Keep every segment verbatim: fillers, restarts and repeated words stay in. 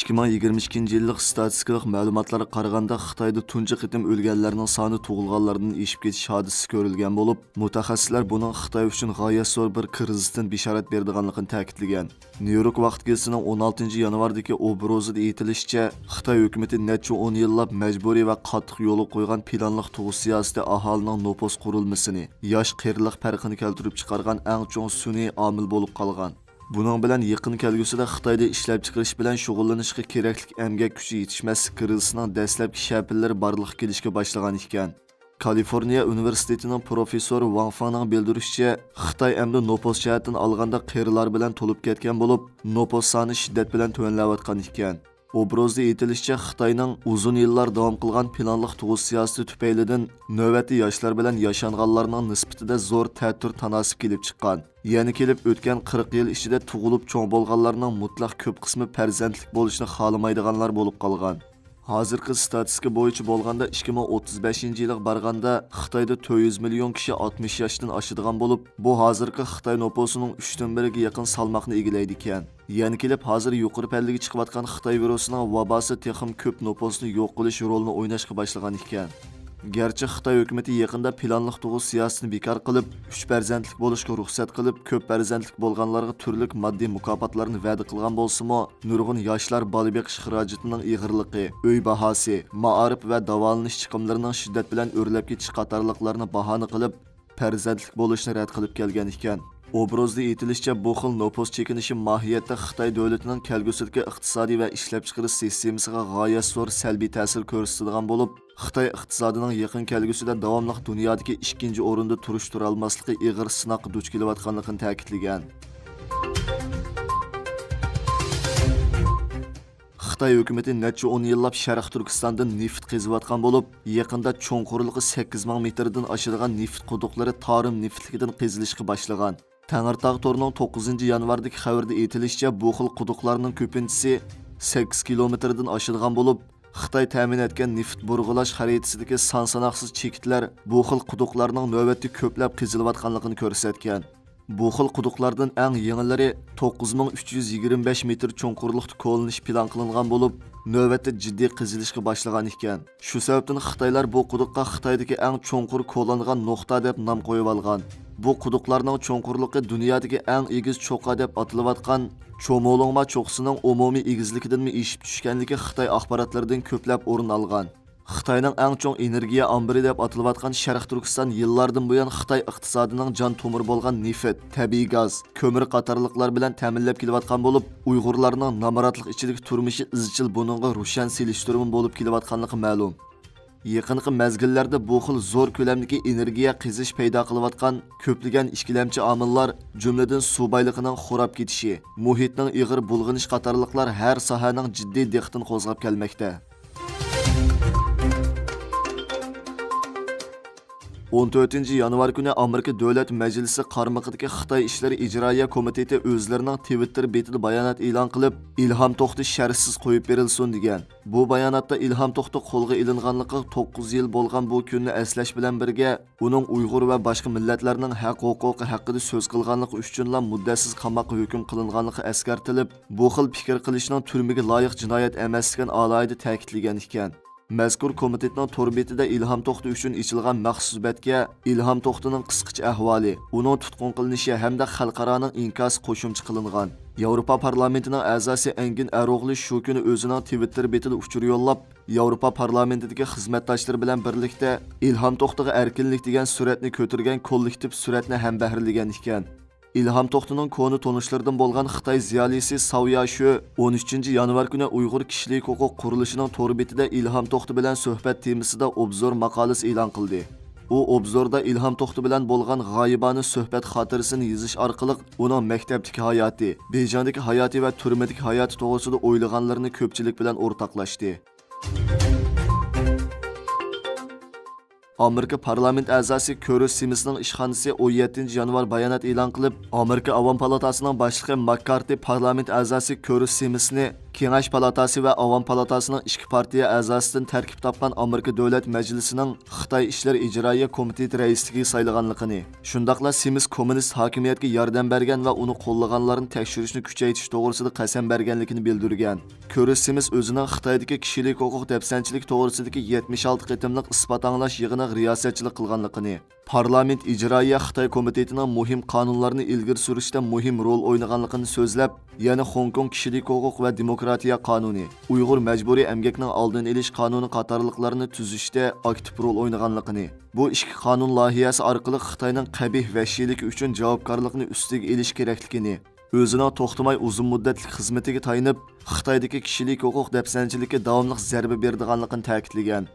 ئىككى مىڭ يىگىرمە ئىككىنچى يىللىق ستاتىستىكىلىق مەلۇماتلارغا قارىغاندا، خىتايدا تۇنجى قېتىم ئۆلگەنلەرنىڭ سانى تۇغۇلغانلاردىن ئېشىپ كېتىش ھادىسىسى كۆرۈلگەن بولۇپ، مۇتەخەسسىسلەر بۇنىڭ خىتاي ئۈچۈن غايەت زور بىر كىرىزىستىن بېشارەت بېرىدىغانلىقىنى تەكىتلىگەن. نيۇ يورك ۋاقىت گېزىتىنىڭ ئون ئالتىنچى يانۋاردىكى ئوبروزىدا ئېيتىلىشىچە، خىتاي ھۆكۈمىتى نەچچە ئون يىللاپ مەجبۇرىي ۋە قاتتىق يولغا قويغان پىلانلىق تۇغۇش سىياسىتى ئاھالىنىڭ نوپۇس قۇرۇلمىسىنى، ياش قېرىلىق پەرقىنى كەلتۈرۈپ چىقارغان ئەڭ چوڭ سۈنئىي ئامىل بولۇپ قالغان. بۇنىڭ بىلەن يېقىن كەلگۈسىدە خىتايدا ئىشلەپچىقىرىش بىلەن شۇغۇللىنىشقا كېرەكلىك ئەمگەك كۈچى يېتىشمەسلىك كىرىزىسىنىڭ دەسلەپكى شەپىلىرى بارلىققا كېلىشكە باشلىغان ئىكەن. كالىفورنىيە ئۇنىۋېرسىتېتىنىڭ پروفېسسورى ۋاڭ فېڭنىڭ بىلدۈرۈشىچە، خىتاي ئەمدى نوپۇس جەھەتتىن ئالغاندا قېرىلار بىلەن تولۇپ كەتكەن بولۇپ، نوپۇس سانى شىددەت بىلەن تۆۋەنلەۋاتقان ئىكەن. ئوبرازدا ئېيتىلىشىچە، خىتاينىڭ ئۇزۇن يىللار داۋام قىلغان پىلانلىق تۇغۇش سىياسىتى تۈپەيلىدىن نۆۋەتتە ياشلار بىلەن ياشانغانلارنىڭ نىسبىتىدە زور تەتۈر تاناسىپ كېلىپ چىققان. يەنە كېلىپ ئۆتكەن قىرىق يىل ئىچىدە تۇغۇلۇپ چوڭ بولغانلارنىڭ مۇتلەق كۆپ قىسمى پەرزەنتلىك بولۇشنى خالىمايدىغانلار بولۇپ قالغان. ھازىرقى ستاتىستىكا بويىچە بولغاندا، ئىككى مىڭ ئوتتۇز بەشىنچى يىلغا بارغاندا، خىتايدا تۆت يۈز مىليون كىشى ئاتمىش ياشتىن ئاشىدىغان بولۇپ، بۇ ھازىرقى خىتاي نوپۇسىنىڭ ئۈچتىن بىرىگە يېقىن سالماقنى ئىگىلەيدىكەن. يەنە كېلىپ ھازىر يۇقىرى پەللىگە چىقىۋاتقان خىتاي ۋىرۇسىنىڭ ۋاباسى تېخىمۇ كۆپ نوپۇسنى يوق قىلىش رولىنى ئويناشقا باشلىغان ئىكەن. گەرچە خىتاي ھۆكۈمىتى يېقىندا پىلانلىق تۇغۇش سىياسىتىنى بىكار قىلىپ، ئۈچ پەرزەنتلىك بولۇشقا رۇخسەت قىلىپ، كۆپ پەرزەنتلىك بولغانلارغا تۈرلۈك ماددىي مۇكاپاتلارنى ۋەدە قىلغان بولسىمۇ، نۇرغۇن ياشلار بالا بېقىش خىراجىتىنىڭ ئېغىرلىقى، ئۆي باھاسى، مائارىپ ۋە داۋالىنىش چىقىملىرىنىڭ شىددەت بىلەن ئۆرلەپ كېتىشى قاتارلىقلارنى باھانە قىلىپ، پەرزەنتلىك بولۇشنى رەت قىلىپ كەلگەن ئىكەن. ئوبرازدا ئېيتىلىشىچە، بۇ خىل نوپۇس چېكىنىشى ماھىيەتتە خىتاي دۆلىتىنىڭ كەلگۈسىدىكى ئىقتىسادىي ۋە ئىشلەپچىقىرىش سىستېمىسىغا غايەت زور سەلبىي تەسىر كۆرسىتىدىغان بولۇپ، خىتاي ئىقتىسادىنىڭ يېقىن كەلگۈسىدە داۋاملىق دۇنيادىكى ئىككىنچى ئورۇندا تۇرۇش تۇرالماسلىقى ئېغىر سىناققا دۇچ كېلىۋاتقانلىقىنى تەكىتلىگەن. خىتاي ھۆكۈمىتى نەچچە ئون يىللاپ شەرقىي تۈركىستاندىن نېفىت قېزىۋاتقان بولۇپ، يېقىندا چوڭقۇرلۇقى سەككىز مىڭ مېتىردىن ئاشىدىغان نېفىت قۇدۇقلىرى تارىم نېفىتلىكىدىن قېزىلىشقا باشلىغان. تەڭرىتاغ تورىنىڭ توققۇزىنچى يانۋاردىكى خەۋىرىدە ئېيتىلىشىچە، بۇ خىل قۇدۇقلارنىڭ كۆپىنچىسى سەككىز كىلومېتىردىن ئاشىدىغان بولۇپ، خىتاي تەمىن ئەتكەن نېفىت بۇرغىلاش خەرىتىسىدىكى سان-ساناقسىز چېكىتلەر بۇ خىل قۇدۇقلارنىڭ نۆۋەتتە كۆپلەپ قېزىلىۋاتقانلىقىنى كۆرسەتكەن. بۇ خىل قۇدۇقلاردىن ئەڭ يېڭىلىرى توققۇز مىڭ ئۈچ يۈز يىگىرمە بەش مېتىر چوڭقۇرلۇقتا كولىنىش پىلان قىلىنغان بولۇپ، نۆۋەتتە جىددىي قېزىلىشقا باشلىغان ئىكەن. شۇ سەۋەبتىن خىتايلار بۇ قۇدۇققا خىتايدىكى ئەڭ چوڭقۇر كولانغان نۇقتا دەپ نام قويۇۋالغان. بۇ قۇدۇقلارنىڭ چوڭقۇرلۇقى دۇنيادىكى ئەڭ ئېگىز چوققا دەپ ئاتىلىۋاتقان چومولۇڭما چوققىسىنىڭ ئومۇمىي ئېگىزلىكىدىنمۇ ئېشىپ چۈشكەنلىكى خىتاي ئاخباراتلىرىدىن كۆپلەپ ئورۇن ئالغان. خىتاينىڭ ئەڭ چوڭ ئېنېرگىيە ئامبىرى دەپ ئاتىلىۋاتقان شەرقىي تۈركىستان يىللاردىن بۇيان خىتاي ئىقتىسادىنىڭ جان تومۇرى بولغان نېفىت، تەبىئىي گاز، كۆمۈر قاتارلىقلار بىلەن تەمىنلەپ كېلىۋاتقان بولۇپ، ئۇيغۇرلارنىڭ نامراتلىق ئىچىدىكى تۇرمۇشى ئىزچىل بۇنىڭغا روشەن سېلىشتۇرما بولۇپ كېلىۋاتقانلىقى مەلۇم. يېقىنقى مەزگىللەردە بۇ خىل زور كۆلەمدىكى ئېنېرگىيە قېزىش پەيدا قىلىۋاتقان كۆپلىگەن ئىككىلەمچى ئامىللار، جۈملىدىن سۇ بايلىقىنىڭ خوراپ كېتىشى، مۇھىتنىڭ ئېغىر بۇلغىنىشى قاتارلىقلار ھەر ساھەنىڭ جىددىي دىققىتىنى قوزغاپ كەلمەكتە. ئون تۆتىنچى يانۋار كۈنى ئامېرىكا دۆلەت مەجلىسى قارمىقىدىكى خىتاي ئىشلىرى ئىجرائىيە كومىتېتى ئۆزلىرىنىڭ تىۋىتتېر بېتىدە بايانات ئېلان قىلىپ، ئىلھام توختى شەرتسىز قويۇپ بېرىلسۇن، دېگەن. بۇ باياناتتا ئىلھام توختى قولغا ئېلىنغانلىقىغا توققۇز يىل بولغان بۇ كۈننى ئەسلەش بىلەن بىرگە، ئۇنىڭ ئۇيغۇر ۋە باشقا مىللەتلەرنىڭ ھەق-ھوقۇقى ھەققىدە سۆز قىلغانلىقى ئۈچۈنلا مۇددەتسىز قاماققا ھۆكۈم قىلىنغانلىقى ئەسكەرتىلىپ، بۇ خىل پىكىر قىلىشنىڭ تۈرمىگە لايىق جىنايەت ئەمەسلىكىنى ئالاھىدە تەكىتلىگەن ئىكەن. مەزكۇر كومىتېتنىڭ تور بېتىدە ئىلھام توختى ئۈچۈن ئېچىلغان مەخسۇس بەتكە ئىلھام توختىنىڭ قىسقىچە ئەھۋالى، ئۇنىڭ تۇتقۇن قىلىنىشى ھەمدە خەلقئارانىڭ ئىنكاسى قوشۇمچە قىلىنغان. ياۋروپا پارلامېنتىنىڭ ئەزاسى ئەنگىن ئەروغلى شۇ كۈنى ئۆزىنىڭ تىۋىتتېر بېتىدە ئۇچۇر يوللاپ، ياۋروپا پارلامېنتىدىكى خىزمەتداشلىرى بىلەن بىرلىكتە ئىلھام توختىغا ئەركىنلىك دېگەن سۈرەتنى كۆتۈرگەن كوللېكتىپ سۈرەتنى ھەمبەھىرلىگەن ئىكەن. ئىلھام توختىنىڭ كونا تونۇشلىرىدىن بولغان خىتاي زىيالىيسى ساۋ ياشۆ ئون ئۈچىنچى يانۋار كۈنى ئۇيغۇر كىشىلىك ھوقۇق قۇرۇلۇشىنىڭ تور بېتىدە ئىلھام توختى بىلەن سۆھبەت تېمىسىدا ئوبزور ماقالىسى ئېلان قىلدى. ئۇ ئوبزوردا ئىلھام توختى بىلەن بولغان غايىبانە سۆھبەت خاتىرىسىنى يېزىش ئارقىلىق ئۇنىڭ مەكتەپتىكى ھاياتى، بېيجىڭدىكى ھاياتى ۋە تۈرمىدىكى ھاياتى توغرىسىدا ئويلىغانلىرىنى كۆپچىلىك بىلەن ئورتاقلاشتى. ئامېرىكا پارلامېنت ئەزاسى كۆرۈس سىمىسنىڭ ئىشخانىسى ئون يەتتىنچى يانۋار بايانات ئېلان قىلىپ، ئامېرىكا ئاۋام پالاتاسىنىڭ باشلىقى ماككارتى پارلامېنت ئەزاسى كۆرۈس سىمىسنى كېڭەش پالاتاسى ۋە ئاۋام پالاتاسىنىڭ ئىككى پارتىيە ئەزاسىدىن تەركىب تاپقان ئامېرىكا دۆلەت مەجلىسىنىڭ خىتاي ئىشلىرى ئىجرائىيە كومىتېتى رەئىسلىكىگە سايلىغانلىقىنى، شۇنداقلا سېمىز كوممۇنىست ھاكىمىيەتكە ياردەم بەرگەن ۋە ئۇنى قوللىغانلارنى تەكشۈرۈشنى كۈچەيتىش توغرىسىدا قەسەم بەرگەنلىكىنى بىلدۈرگەن. كۆرۈس سېمىز ئۆزىنىڭ خىتايدىكى كىشىلىك ھوقۇق دەپسەندىچىلىكى توغرىسىدىكى يەتمىش ئالتە قېتىملىق ئىسپات ئاڭلاش يىغىنىغا رىياسەتچىلىك قىلغانلىقىنى، پارلامېنت ئىجرائىيە خىتاي كومىتېتىنىڭ مۇھىم قانۇنلارنى ئىلگىرى سۈرۈشتە مۇھىم رول ئوينىغانلىقىنى سۆزلەپ، يەنە خوڭكوڭ كىشىلىك ھوقۇق ۋە دېموكراتىيە قانۇنى، ئۇيغۇر مەجبۇرىي ئەمگەكنىڭ ئالدىنى ئېلىش قانۇنى قاتارلىقلارنى تۈزۈشتە ئاكتىپ رول ئوينىغانلىقىنى، بۇ ئىككى قانۇن لايىھەسى ئارقىلىق خىتاينىڭ قەبىھ ۋەھشىيلىكى ئۈچۈن جاۋابكارلىقنى ئۈستىگە ئېلىش كېرەكلىكىنى، ئۆزىنىڭ توختىماي ئۇزۇن مۇددەتلىك خىزمىتىگە تايىنىپ، خىتايدىكى كىشىلىك ھوقۇق دەپسەندىچىلىككە داۋاملىق زەربە بېرىدىغانلىقىنى تەكىتلىگەن.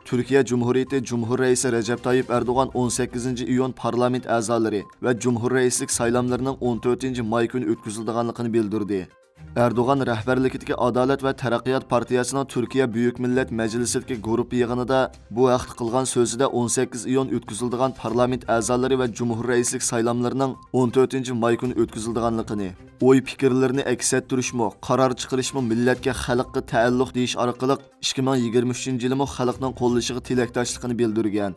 تۈركىيە جۇمھۇرىيىتى جۇمھۇر رەئىسى رەجەپ تايىپ ئەردوغان ئون سەككىزىنچى ئىيۇن پارلامېنت ئەزالىرى ۋە جۇمھۇر رەئىسلىك سايلاملىرىنىڭ ئون تۆتىنچى ماي كۈنى ئۆتكۈزۈلىدىغانلىقىنى بىلدۈردى. ئەردوغان رەھبەرلىكىدىكى ئادالەت ۋە تەرەققىيات پارتىيەسىنىڭ تۈركىيە بۈيۈك مىللەت مەجلىسىدىكى گۇرۇپپا يىغىنىدا بۇ ھەقتە قىلغان سۆزىدە ئون سەككىز ئىيۇن ئۆتكۈزۈلىدىغان پارلامېنت ئەزالىرى ۋە جۇمھۇر رەئىسلىك سايلاملىرىنىڭ ئون تۆتىنچى ماي كۈنى ئۆتكۈزۈلىدىغانلىقىنى، ئوي پىكىرلىرىنى ئەكس ئەتتۈرۈشمۇ، قارار چىقىرىشمۇ مىللەتكە، خەلققە تەئەللۇق دېيىش ئارقىلىق ئىككى مىڭ يىگىرمە ئۈچىنچى يىلىمۇ خەلقنىڭ قوللىشىغا تىلەكداشلىقىنى بىلدۈرگەن.